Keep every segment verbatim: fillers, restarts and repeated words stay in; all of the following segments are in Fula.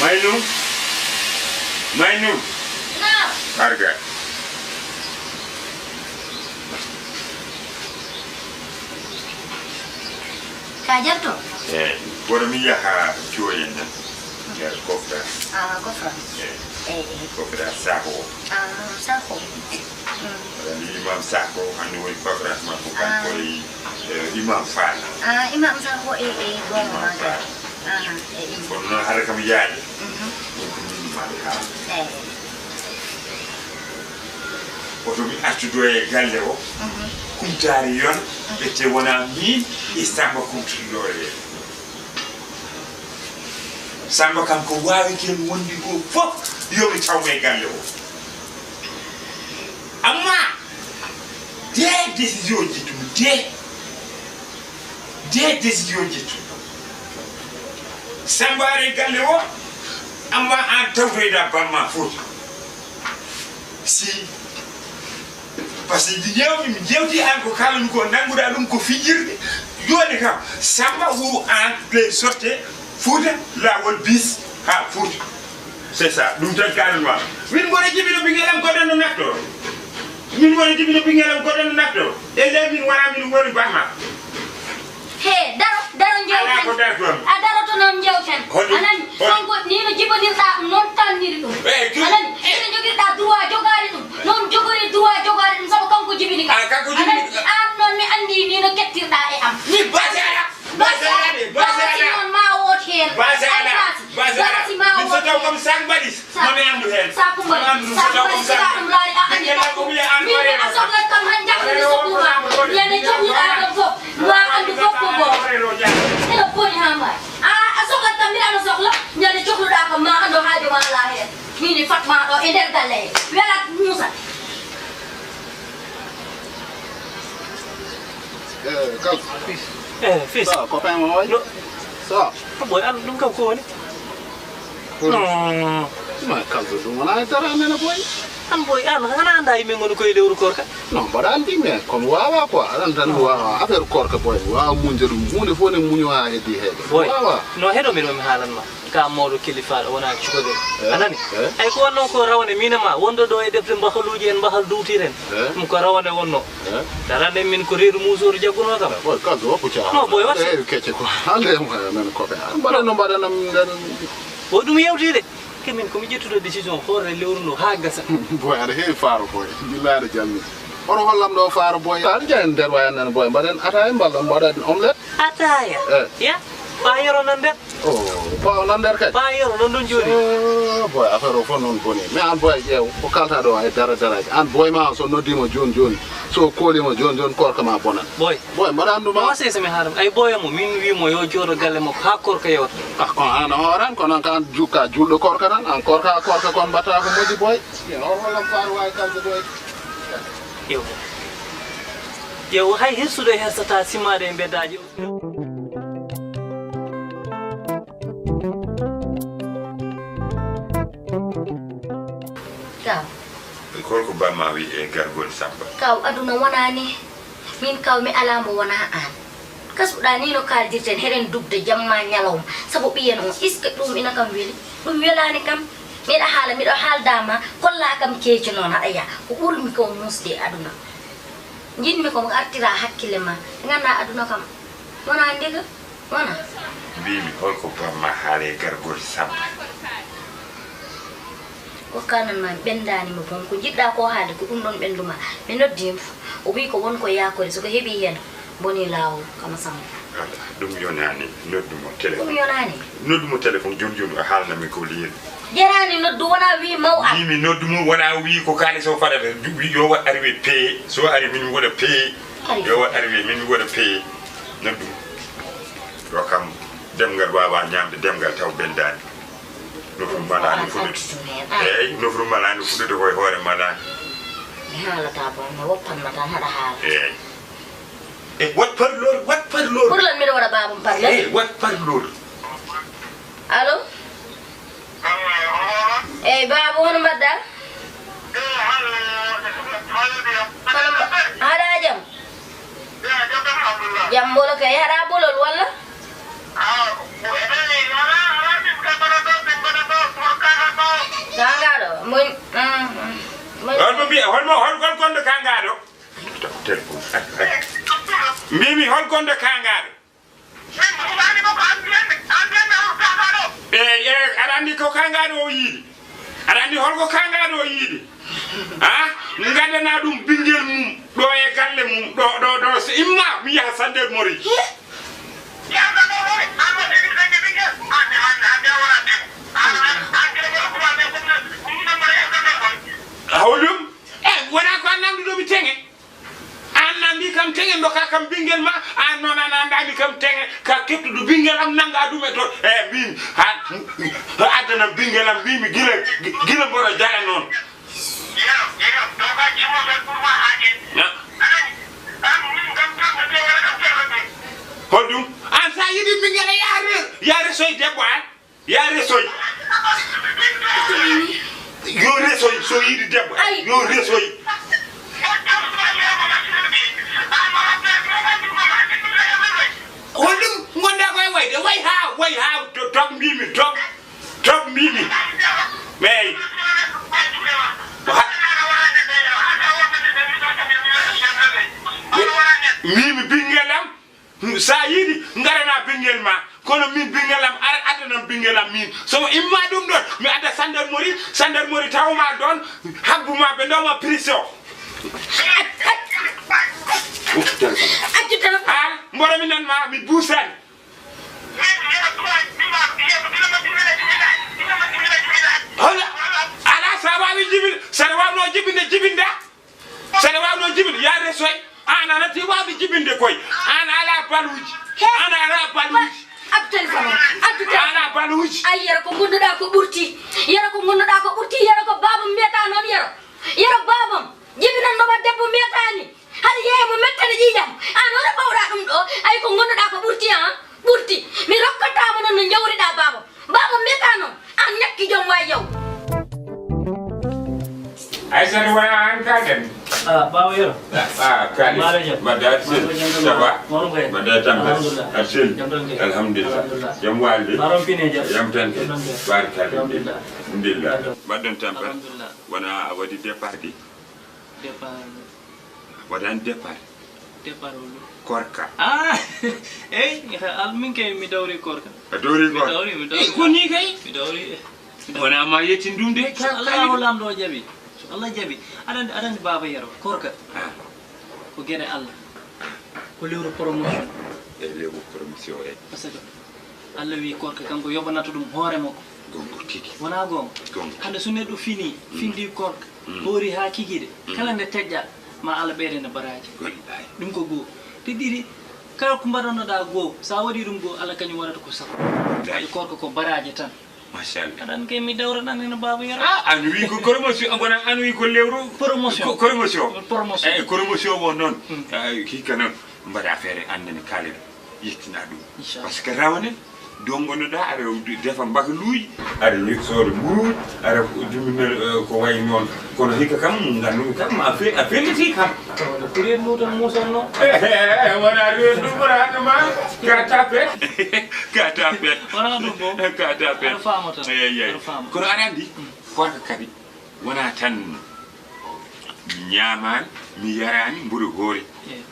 Maynum. Maynum. Naam. Arga. Ka jarto? Eh, woto mi yaha joyen nan. Nder kofra. Ah, kofra. Eh. Eh, eh. Kofra saho. Ah, saho. Mm. Wala mi imam saho, hande woni kofra makko kan Ah. koy, eh, imam fana. Ah, imam saho, eh, eh, bon, Imam ma fana. Ah, eh, imam. Kono noon hara kam yaade. Mhm. Ɗum ko min mbaɗi haala. Eh. Oto mi accudo e galle o. Mhm. Kumtaari yon, ɓe te wona min e Samba kumtuɗo e. Samba kam ko waawi ken wondi ko fof, yo mi taw e galle o. Amma, de décision ji ɗum, de, de décision ji ɗum. Samba are galle o, amma an tawtoyda bamma fof. Si. Par ce que mi ƴeewti, mi ƴeewti an ko kaalanmi ko, nannguɗaa ɗum ko fijirde. Jooni kam, Samba wuro an, play sotte Fuuta, laawol bis haa Fuuta. C'est ça, ɗum tan kaalanmi ma. Min mboɗo jibino ɓinngel am goɗɗo no naftoo. Min mboɗo jibino ɓinngel am goɗɗo no naftoo. E nder min wona min woni bamma. He, daro, daro jewten. Alaa ko darton. A daroto noon jewten. Holi, a nani? Holi. Kanko ni no jibinirɗaa ɗum, noon tanniri ɗum. Eh, ju-, a nani? Eh. Ino jogirɗaa droit jogaade ɗum. Noon jogori droit jogaade ɗum, sabu kanko jibini kam. Ah, kanko jibini. A nani? Aan noon mi anndi ni no kettirɗaa e am. Mi basi ala. Basi ala de, basi ala. Basi noon ma woot heen. Basi ala. Ay, basi. Basi ala. Basi ma woot heen. Min so taw kam sang mbaɗi. Mami anndu heen. Sa Kumba, mami anndu, sa Kumba, sila ɗum laari a anndi fof. Min mi a sohlat kam han janngo mi soɓuma. Ñande cohluɗaa kam fof, ma anndu fof ko goto. Ene boni haa mbaɗi. A, a sohlat kam, mbiɗa no sohla. Ñande cohluɗaa kam, ma anndu haajo ma alaa heen. Min mi fat ma ɗo e nder galle he. Welat Muusa. Eh, Kalsa. Eh, fils. Ça va, copain mo wayi? No. Ça va? Ah, boy, an ɗum kam ko woni? Ko woni? Non. Ma Kalsa, ɗum wona e dara nana, boy. An, boy, an, xanaa anndaa yimɓe ngoni koye lewru koorka? Non, mbaɗa anndi, mais comme waawa quoi. Aɗa anndi tan mi waawa. Affaire koorka, boy, mi waawa muñde ɗum. Huunde fof ne muño haa heddi heeɓa. Boy, waawa. No, heɗo mi ɗo mi haalan ma. Ka mawɗo kilifaaɗo, wona cukalel. Eh? A nani? Eh? Ay, ko wonno ko rawane, min e ma, wonde ɗo e defte mbahaluuji en, mbahal duwtir en. Eh? Ɗum ko rawane wonno. Eh? Darande min ko reedu muusooru jaggunoo kam. Boy, Kalsa, woppu caa. No, boy, wasi. Eh, kecce ko. Hande mo, eh, men ko ɓe. Mbaɗa no mbaɗanam nden. Ko ɗum yewti de. Ke min ko mi ƴettuɗo décision hoore lewru ndu haa gasa. Boy, aɗa heewi faaro, boy. Billahi aɗa jalni. Hono hollam ɗo faaro, boy. Aɗa jaa en nder wayan nan, boy. Mbaɗen ataaya, mballa mbaɗen omelette. Ataaya? Eh. Ya? Ɓaa yero nan nder? Oh, ɓaawo nan nder kadi? Ɓaa yero non ɗon jooni. Oh, boy, affaire o fof noon boni. Mais an, boy, ƴeew, ko kalta ɗo e dara daraaji. An, boy ma o, so noddiima jooni jooni, so kooliima jooni jooni, koorka ma bonan. Boy. Boy, mbaɗa anndu ma. Mo sese mi haaram. Ay, boy mo, min wi mo yo jooɗo galle makko haa koorka yewta. Ah, kono an a hooran, kono an ka an jukka julɗo koorka tan. An koorka, koorka kon mbaɗta ko moƴƴi, boy. Yo, o hollam faaro waawi kalde, boy. Yo. Yo, hay hirsude hersata simaade e mbeddaaji. Kaw. Holko bamma wi e gargol Samba? Kaw, aduna wonaa ni. Min kaw mi alaa mo wonaa aan. Kasuɗaa ni no kaaldirten, heɗen dugde jamma ñalawma. Sabu ɓiyen on, iske ɗum ina kam weli? Ɗum welaani kam. Miɗa haala, miɗo haalda ma, kollaa kam keeci noon, haɗa yaa. Ko ɓurmi ko muusde e aduna. Njiɗmi ko mo artira hakkille ma. Nganndaa aduna kam wonaa ndega. Wona. Mbimi, holko bamma haale e gargol Samba? Ko kanan ma ɓendaani mo bon, ko jiɗɗa ko haalde ko ɗum ɗon ɓenduma. Mi noddiimo, o wi ko won ko yaakori, so ko heɓi heen boni laawol kama Samba. Ala, ɗum yonaani, noddumo téléphone. Ɗum yonaani? Noddumo téléphone joni joni, o haalna min ko liiri. Jaraani noddu, wona wi maw ar. Mbimi noddumo, wona wi ko kaalis o fadata, wi yo waɗ arrivé payé, so ari min mi waɗa payé. Ari. Yo waɗ arrivé min mi waɗa payé. Noddumo. Ɗo kam, demngal wawa ñamde demngal taw beldaani. Nofru malaani fuɗude. Eey, nofru malaani fuɗude koye hoore malaani. Mi haalata bon, mi woppanma tan haɗa haala. Eey. E wat parleur, wat parleur. Pour lan mbiɗa waɗa baabam parleur? Eey, wat parleur. Allo? Eey, baaba, hono mbaɗɗa? Hono mba-, haɗa jam? Jam mbolo kay, haɗa bolol walla? Kangaɗo, mo, mm, mm, mo. Holmo mbiya, holmo, hol, hol gonɗo Kangaɗo? Mbimi, hol gonɗo Kangaɗo? Eey, eey, aɗa anndi ko Kangaɗo o yiɗi? Aɗa anndi holko Kangaɗo o yiɗi? Ha? Ngaddana ɗum ɓinngel mum ɗo e galle mum, ɗo, ɗo, ɗo, so imma mi yaha gendarmerie. Hawlum? E, wona ko a namnduɗo mi teŋe? An na mbi kam teŋe, ndoka kam ɓinngel ma, an noon an anndaani kam teŋe, ka kettuɗo ɓinngel am nannga ɗum e to, e min, ha, addanam ɓinngel am, mbimi gila, gila mboɗo jala noon. Na. Hol ɗum? An sa yiɗi ɓinngel a yaha re-, yaha resoye debbo an? Ya resoy. Yo resoy, so yiɗi debbo. Ay. Yo resoy. Hol ɗum ngonɗa koye wayde? Way ha, way ha, to-, tok mbimi, tok, tok mbimi. Eey. Wa-, mbimi ɓinngel am. Sa yiɗi, ngarana ɓinngel ma. Kono min ɓinngel am, ar-, addanam ɓinngel am min. So imma ɗum ɗon, mi adda gendarmerie, gendarmerie tawma ɗon, habbuma ɓe ndawma prison. Accu tan. Haal, mboɗo mi nan ma, mi buusani. Hola, ala sa wawi jibin, saɗa wawno jibinde, jibinda. Saɗa wawno jibinde, ya resoy. An a natti wawde jibinde koy. An ala baluji. He. An ala baluji. Addu téléphone o. Addu téléphone. Ala baluji. Ay, yero ko ngonduɗa ko ɓurti. Yero ko ngonduɗa ko ɓurti. Yero ko babam mbiyata noon, yero. Yero babam. Jibinanɗoma debbo mbiyata ni. Haɗa yeeya mo mettane ƴiiƴam. An hoto mbawɗa ɗum ɗo. Ay, ko ngonduɗa ko ɓurti, an. Ɓurti. Mi rokkatama noon no jawriɗa babam. Baaba mbiyata noon, an ñakki jom wa yaw. Aysata, wona an ka den? Ah, baaba Yero. Ah, Kali. Mbaɗa jam. Mbaɗa arsel. Mbaɗa jam. Ça va? Mawɗum kay. Mbaɗa tampere. Alhamdulillah. Arsel. Jam tan kay. Alhamdulillah. Alhamdulillah. Jam walde. Mbaɗon pine jam. Jam tan kay. Jam tan kay. Barikalla. Alhamdulillah. Alhamdulillah. Mbaɗɗon tampere. Alhamdulillah. Wona a waɗi départ de? Départ. Waɗan départ. Départ hol ɗum? Korka. Ah! Eey, al-, min kay mi dawri korka. A dawri korka? Mi dawri, mi dawri. Eey, ko ni kay? Mi dawri. Wona ma yettin ɗum de, ka-, Allah kali. Ko Laamɗo o jaɓi. So Allah jaɓi. Aɗa anndi, aɗa anndi Baaba Yero, korka. Ah. Ko geɗe Allah. Ko lewru promotion. E lewru promotion, eey. Parce que Allah wi korka kanko yoɓanata ɗum hoore makko. Gonga tigi. Wona gonga? Gonga. Hande so neɗɗo fini, mm, findi korka, mm, hoori ha kikiɗe, mm, kala nde teƴƴa, ma Allah ɓeydane baraji. Wallahi. Ɗum ko goo. Ɗi ɗiɗi, kala ko mbaɗanoɗa goo, sa waɗi ɗum goo, Allah kañum waɗata ko sappo. Wallahi. Kadi korka ko baraji tan. Machallah. Aɗa anndi kay mi dawra ɗan ene Baaba Yero. Ah, an wi ko promotion, wona an wi ko lewru? Promotion. Ko promotion. Promotion. Eey, promotion won noon. Mm. Ah, hikka noon. Mbaɗa feere anndani kaalen. Yettina ɗum. Inchallah. Parce que rawane, ɗo ngonnoɗa, aɗa defa mbakaluuji, aɗa sooda mburuuji, aɗa jumminal, eh, ko wayi noon. Kono hikka kam, nganndu kam, a fe-, a felliti kam. Wona ko reendu tan muusanno. Eh, eh, eh, wona reendu, wona hannde ma, ka tapet. Ka tapet. Wona ɗum bo. Ka tapet. Aɗa faama tan. Eey, eey. Aɗa faama. Kono aɗa anndi, mm, korka kadi, wona tan mi ñaamaani, mi yaraani, mboɗo hoori. Eey.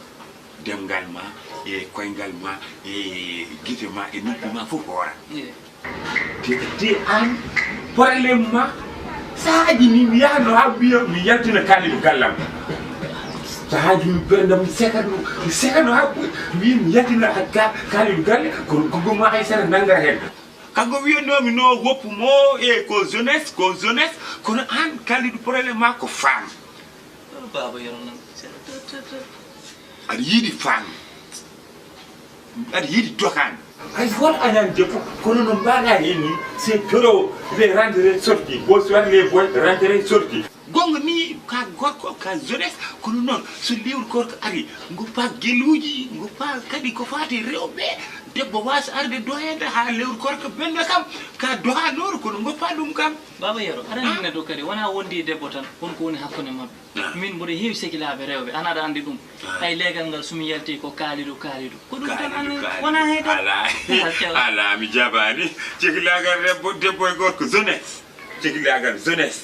Demngal ma, E koyngal ma, e gite ma, e noppi ma, fof ko hoora. Te, te an, problème ma, sahaaji ni mi yahno haa mbiya mi yaltina Kalidou gallam. Sahaaji mi ɓenda mi sekatno, mi sekatno haa ɓuri, mi mi yaltina Ka-, Kalidou galle, kono gogo ma hay sara nanngara heen. Kanko wiyannoomi no woppu mo e ko jeunesse, ko jeunesse, kono an Kalidou problème ma ko femme. Baaba Yero nan. Aɗa yiɗi femme. Aɗa yiɗi dokan. Hay gooto añaani debbo, kono no mbaɗa heen ni, c'est trop, les rentrées sorties, bonsoir les boys, rentrées sorties. Gonga ni ka gorko, ka jeunesse, kono noon so lewru koorka ari, ngoppa geluuji, ngoppa kadi ko faati rewɓe, debbo waasa arde doyeede haa lewru koorka ɓennda kam, ka dohanooru, kono ngoppa ɗum kam. Baaba Yero, aɗa anndi neɗɗo kadi, wonaa wondi e debbo tan, won ko woni hakkunde maɓɓe. Ah. Min mboɗo heewi sekilaaɓe rewɓe, an aɗa anndi ɗum. Ah. Hay leegal ngal so mi yalti ko Kalidou, Kalidou. Ko ɗum tan anndi, wonaa hay dara. Alaa, alaa, mi jabaani. Sekilaagal debbo, debbo e gorko, jeunesse. Sekilaagal jeunesse.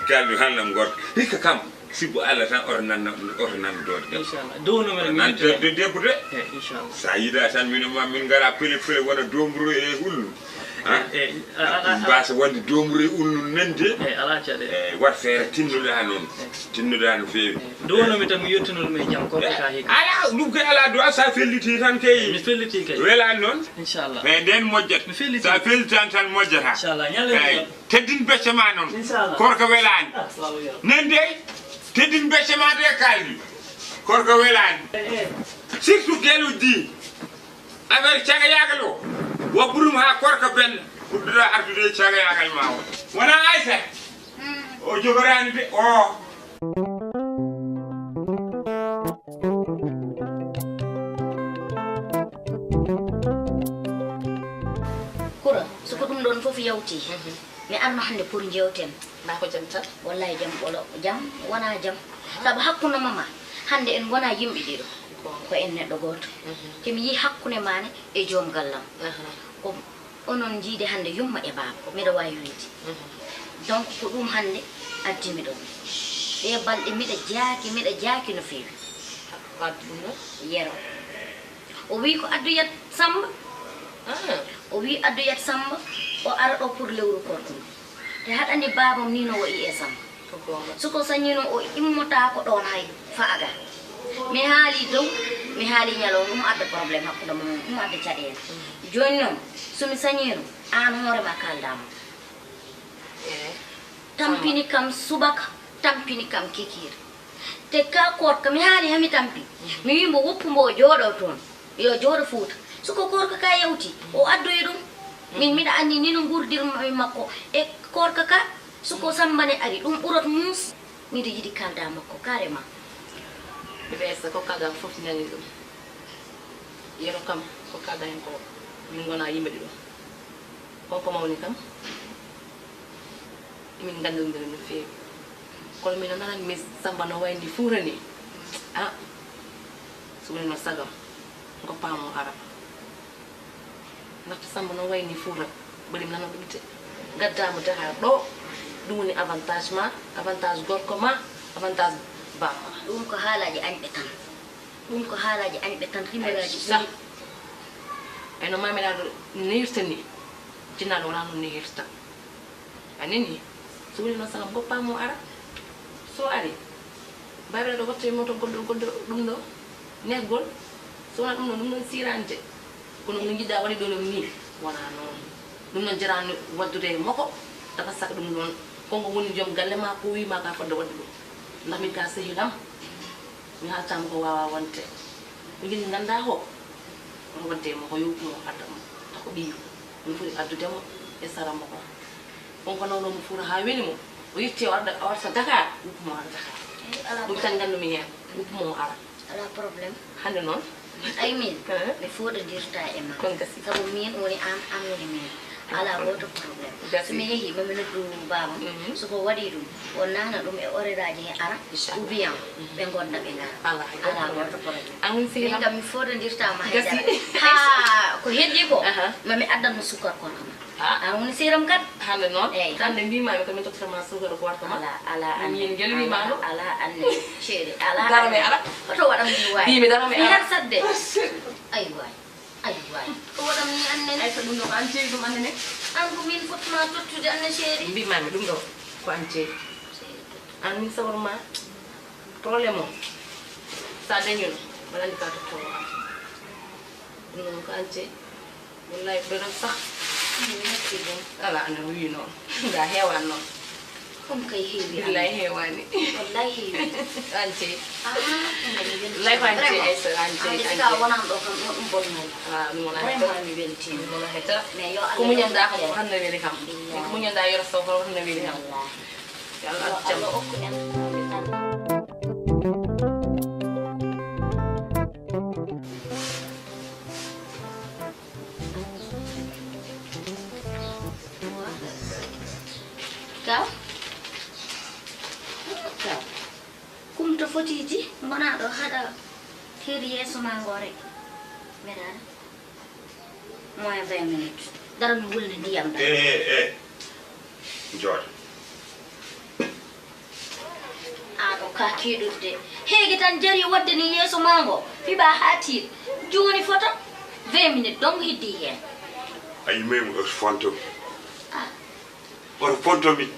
Kalidou haalnam gorko. Hikka kam, sibbo Allah tan oto nan, oto nan doode debbo. Inchallah. Dow no men nan mi de, de, debbo de. Eh, inchallah. Sa yiɗa tan min ma min ngara pele pele wona dombru e ullu. Ha? Eh, eh, a, a, a, mbasa wonde dombru e ullu nande. Eh, ala caɗe. Eh, wat feere tinnuɗa noon. Eh. Tinnuɗa no feewi. Eh, ndu wonno mi tan mi yettuno ɗum e jam, ko ka hikka. Ala, ɗum kay ala du'a sa felliti tan kay. Mi felliti kay. Welani noon. Inchallah. Eh, nden mojjat. Mi felliti. Sa fellitan tan mojjata. Inchallah. Ñalle. Eh, teddin becce ma noon. Inchallah. Korka welani. Ah, salamu aleykum. Nen dey, teddin becce ma de kaldi. Korka welani. Eh, eh. Surtout geluji. Affaire cagayaagal o, woppu ɗum haa korka benna, puɗɗoɗaa artude e cagayaagal ma o. Wonaa Aysata, o jogoraani de, o. Kura, so ko ɗum ɗoon fof yawti, mi arno hannde pour njeewten. Mbaa ko jam tan? Wallaay jam ɓolo, jam wonaa jam. Aha. Sabu hakkunde mama, hannde en ngonaa yimɓe ɗiɗo. Goonga. Ko en neɗɗo gooto. Mhm. Te mi yii hakkunde maa ne e joom gallam. Aha. Ko onon njiide hannde yumma e baaba, miɗo waawi wiyde. Mhm. Donc ko ɗum hannde addi mi ɗo. Ɗee balɗe miɗa jaaki, miɗa jaaki no feewi. Ko addi ɗum ɗo? Yero. O wii ko addoyat Samba. Ah. O wii addoyat Samba, o ara ɗo pour lewru koorka ndu. Te haɗa anndi baabam ni no wayi e Samba. Ko goonga. So ko sañiino o immotaako ɗoon hay faaga. Mi haali dow, mi haali ñalawma, ɗum adda problème hakkunde mon, ɗum adda caɗeele. Mm. Jooni noon, so mi sañiino, aan hoore ma kaaldaa mo. Eh. Tampini kam subaka, tampini kam kikiir. Te ka koorka, mi haali haa mi tampi. Mi wii mbo woppu mbo o jooɗo toon. Yo jooɗo Fuuta. So ko koorka ka yawti, o addoyi ɗum. Min miɗa anndi ni no nguurdirmi makko. E koorka ka, so ko Samba ne ari, ɗum ɓurot muus. Miɗo yiɗi kaalda makko, carrément. Bébé Aïssa, ko kaalda fof nani ɗum. Yero kam, ko kaalda hen ko min ngona yimɓe ɗiɗo. Ko ko mawni kam. Min nganndondiri no feewi. Kono min nanani mi Samba no wayni Fuuta ni. Ah, so woni no sagam, ko paamo ara. Ndaxte Samba no wayni Fuuta, ɓuri mi nana ɗum te. Ngaddaama Dakar ɗo, ɗum woni avantage ma, avantage gorko ma, avantage bamma. Ɗum ko haalaaji añɓe tan. Ɗum ko haalaaji añɓe tan, himeraaji ɓuri. Ay no mamiraaɗo nehirta ni, jinnaaɗo wonaa noon nehirta. A nani? So woni noon, salam goppa mo ara. So ari, baabiraaɗo watta e moto goɗɗo, goɗɗo ɗum ɗo, nehgol. So wonaa ɗum ɗo, ɗum ɗon sirante. Kono no njiɗɗaa waɗi ɗo ɗum ni, wonaa noon. Ɗum ɗon jaraani waɗdude e moko, tawa saka ɗum ɗon, ko ngo woni joom galle ma, ko wii ma ka fodde waɗde ɗum. Ndax min ka sehil am, mi haaltaama ko waawaa wonde. Ko njiɗmi nganndaa ko, kono waɗde e moko, yo mo adda mo, taw ko ɓiyu. Ɗum foti addude mo e sara mo ko. On ko nawno mo Fuuta haa weli mo. O yetti o arda, o arta Dakar, woppu mo ara Dakar. Ɗum tan nganndumi heen, woppu mo ara. Alaa problème. Hannde noon? Ay min, mi fooɗondirta e ma. Kon gasi. Sabu min woni am, am woni min. Alaa gooto problème. Gasi. So mi yehii, ma mi noddu baaba. Mhm. So ko waɗi ɗum, o nana ɗum e horaire aji he ara, inchallah, ou bien ɓe ngonda ɓe ngara. Alaa hay gooto problème. Alaa gooto problème. Amin sehil am. Min kam mi fooɗondirta ma hay dara. Gasi. Haa ko Heddi ko? Aha. Ma mi addan mo sukar kono ma. Ah. An woni seram kat. Hande noon? Eyi. Hande mbimami ko min tottata ma sukar gorko ma. Ala, ala, anne. Min ngel wima ɗo. Ala, ala, anne. Chéri, ala, dara mi anne. Ala. Ko to waɗam mi waay. Mbimi dara mi mi ala. Har sadde. Ay waay. Ay waay. Ko waɗam mi anne. Ay, so ɗum ɗo ko an ceewi ɗum anne ne? An ko min fotma tottude anne, chéri. Mbimami ɗum ɗo ko an ceewi. Chéri. An min sawrma. Problème o, sa dañino, mbaɗa andi ka tottoro am. Ɗum noon ko an ceewi. Wallahi, ɓeɗon sax. Merci beaucoup. Ala, ana wiyi noon. Nga heewan noon. Ɗum kay heewi. Billahi, heewani. Wallahi heewi. An ceewi. Ah, ɗum kay mi weltii. Wallahi ko an ceewi. Vraiment. Aysa, an ceewi, an ceewi. Ka wonan ɗo kam, ɗum, ɗum bonnani. Ah, ɗum wona hetta. Vraiment mi weltii. Ɗum wona hetta. Mais yo Allah yoɓ. Ko muñanɗa ko tan ne weli kam. Billahi. Ko muñanɗa yoro sow ko tan ne weli kam. Wallahi. Yo Allah, yo Allah hokku en. Kaw? Kaw? Kumto fotiiji, ngona ɗo haɗa her yeeso ma ngoo rek. Mbeɗa ara. Moins vingt minutes. Dara mi wulna ndiyam ɗam. Eh, eh, eh. Jooɗo. An o ka keɗude. Heege tan jari wadde ni yeeso ma ngo. Fiɓa haa tiiɗi. Jooni fota. Vingt minutes donc heddi heen. A yimay mo oto fonto. Ah. Oto fonto mi.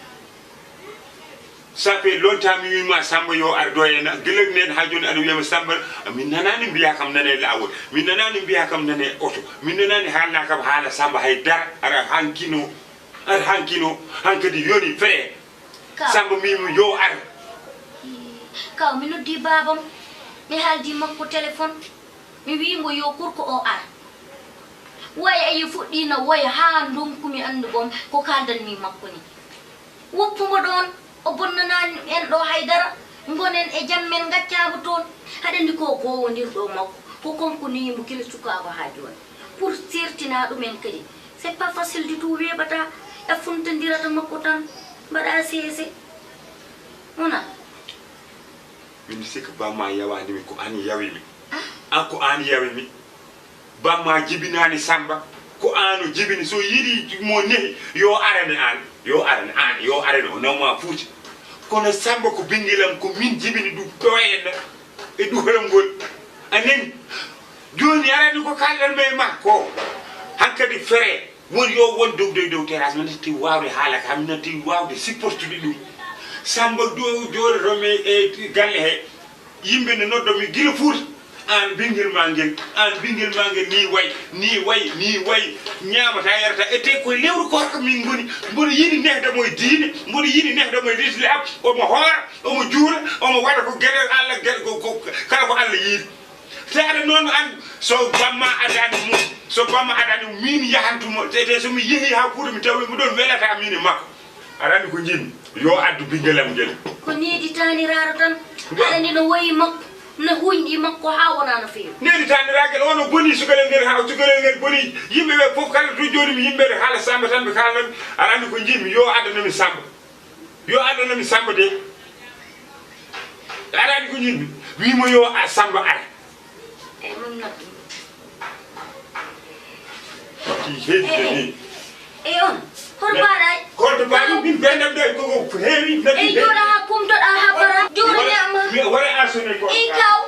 Ça fait longtemps mi wima Samba yo ar ɗo e na gila nen ha joni aɗa wiyama Samba. Min nanani mbiya kam nane lawol. Min nanani mbiya kam nane oto. Min nanani haalna kam haala Samba hay dara. Ara hankino. Ar hankino, hankadi yoni fere. Kaw. Samba mimo yo ar. Kaw, mi noddi babam. Mi haaldi makko téléphone. Mi wi mo yo kurko o ar. Waye ayi fuɗɗi na woya ha ndonku mi andu bom ko kaldan mi makko ni. Woppu mo ɗon, o bonnanani en ɗo haydara. Ngonen e jam men gaccamo toon. Haɗa andi ko gowondirɗo makko. Ko konko ni mo gila sukako ha joni. Pour sertina ɗumen kadi. C'est pas facile du tout, weeɓata e funtandirata makko tan, mbaɗa seese. Wona? Min sikka bamma yawani mi, ko an yawi mi. Ah. An ko an yawi mi. Bamma jibinani Samba, ko an o jibini. So yiɗi mo nehi, yo arane an, yo arane an, yo arane o nawma Fuuta. Kono Samba ko bingilam, ko min jibini ɗum ɗo henna e ɗuhoram ngol. A nani? Joni arani ko kalɗan ma e makko. Hankadi fere. Won yo won dow dow dow terrasse, min natti wawde haala ka, min natti wawde supportude ɗum. Samba do jooɗoto mi e galle he. Yimɓe ne noddo mi gila Fuuta. An bingel ma ngel, an bingel ma ngel ni way, ni way, ni way. Ñaamata yarata. E te koye lewru koorka min ngoni. Mboɗo yiɗi nehda mo e diine, mboɗo yiɗi nehda mo e l'islam. Omo hoora, omo juula, omo waɗa ko geɗe Allah, geɗe ko, ko, kala ko Allah yiɗi. Te aɗa noon an, so bamma adani mo, so bamma adani mo, min yahantu mo. Te, te so mi yehi ha Fuuta mi tawi mo ɗon, welata min e makko. Aɗa andi ko jinmi, yo addu bingel am ngel. Ko needi taniraaɗo tan. Aɗa andi no woyi makko, no huñɗi makko ha wona no feewi. Needi taniraaɗo ngel, ono boni sukalel ngel, ha sukalel ngel boni. Yimɓe ɓe fof kala to jooɗimi, yimɓe ɓe haala Samba tan ɓe kaalnami. Aɗa andi ko jinmi, yo addana mi Samba. Yo addanami Samba de. Arani ko ñimmi. Wimo yo a Samba ara. Eyi, min noddi. Ki hedde ni. Eyi, on. Hoto mbaɗa? Holto mbaɗi? Min bendam de ko, ko heewi. Eyi, jooɗa ha kumtoɗa ha bara. Jooɗa mi ama. Mi wara asone ko. Eyi, kaw.